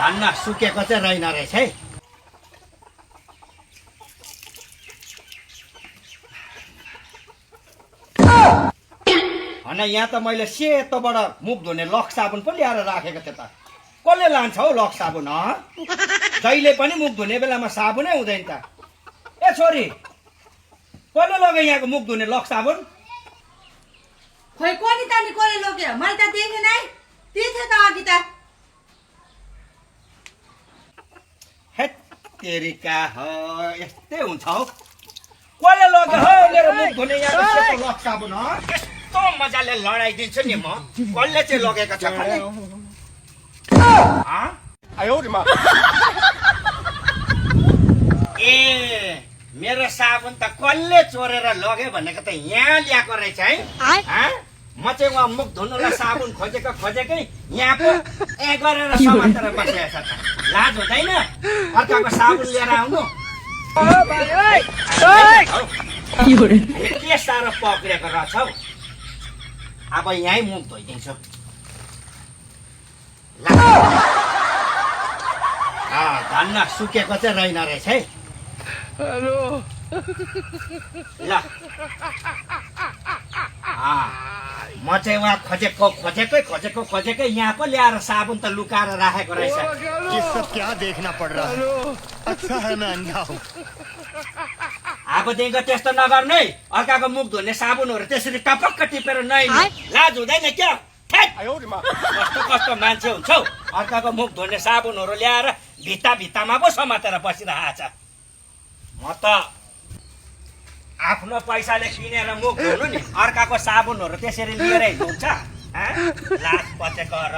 धन्न सुकेको चाहिँ रहेन रहेछ है। होइन यहाँ त मैले सेतोबाट मुख धुने लक साबुन पो ल्याएर राखेको थिएँ त। कसले लान्छ हौ लक साबुन? जहिले पनि मुख धुने बेलामा साबुनै हुँदैन त। ए छोरी, कसले लग्यो यहाँको मुख धुने लक साबुन? खोइ कोनी तानी कसले लग्यो? मैले त देखेन है। त्यही त अघि त। हेट तेरिका हो, यस्तै हुन्छ हौ। कसले लग्यो हौ मेरो मुख धुने यहाँको सेतो लक साबुन? यस्तो मजाले लडाइदिन्छु नि म। कसले चाहिँ लगेको छ भने? ए मेरो साबुन त कसले चोरेर लग्यो भनेको त यहाँ ल्याएको रहेछ है। म चाहिँ उहाँ मुख धुनुलाई साबुन खोजेकै यहाँ पो गरेर समातेर बसेको छ त। लाज हुँदैन? अर्काको साबुन लिएर आउनु। के साह्रो पक्रेको रहेछ हौ। अब यहीँ मुख धोइदिन्छु। धन्न सुकेको चाहिँ रहेन रहेछ है। ल म चाहिँ उहाँ खोजेकै यहाँ पो ल्याएर साबुन त लुकाएर राखेको रहेछ। ये सब क्या देखना पड़ रहा है? अच्छा है मैं अंधा हूँ। अबदेखिको त्यस्तो नगर्नु है। अर्काको मुख धुने साबुनहरू त्यसरी टपक्क टिपेर नै लाज हुँदैन क्या? कस्तो कस्तो मान्छे हुन्छ हौ। अर्काको मुख धुने साबुनहरू ल्याएर भित्तामा पो समातेर बसिरहेको छ। म त आफ्नो पैसाले किनेर मुख धुनु नि, अर्काको साबुनहरू त्यसरी लिएर हिँड्नुहुन्छ? लाज पचेको र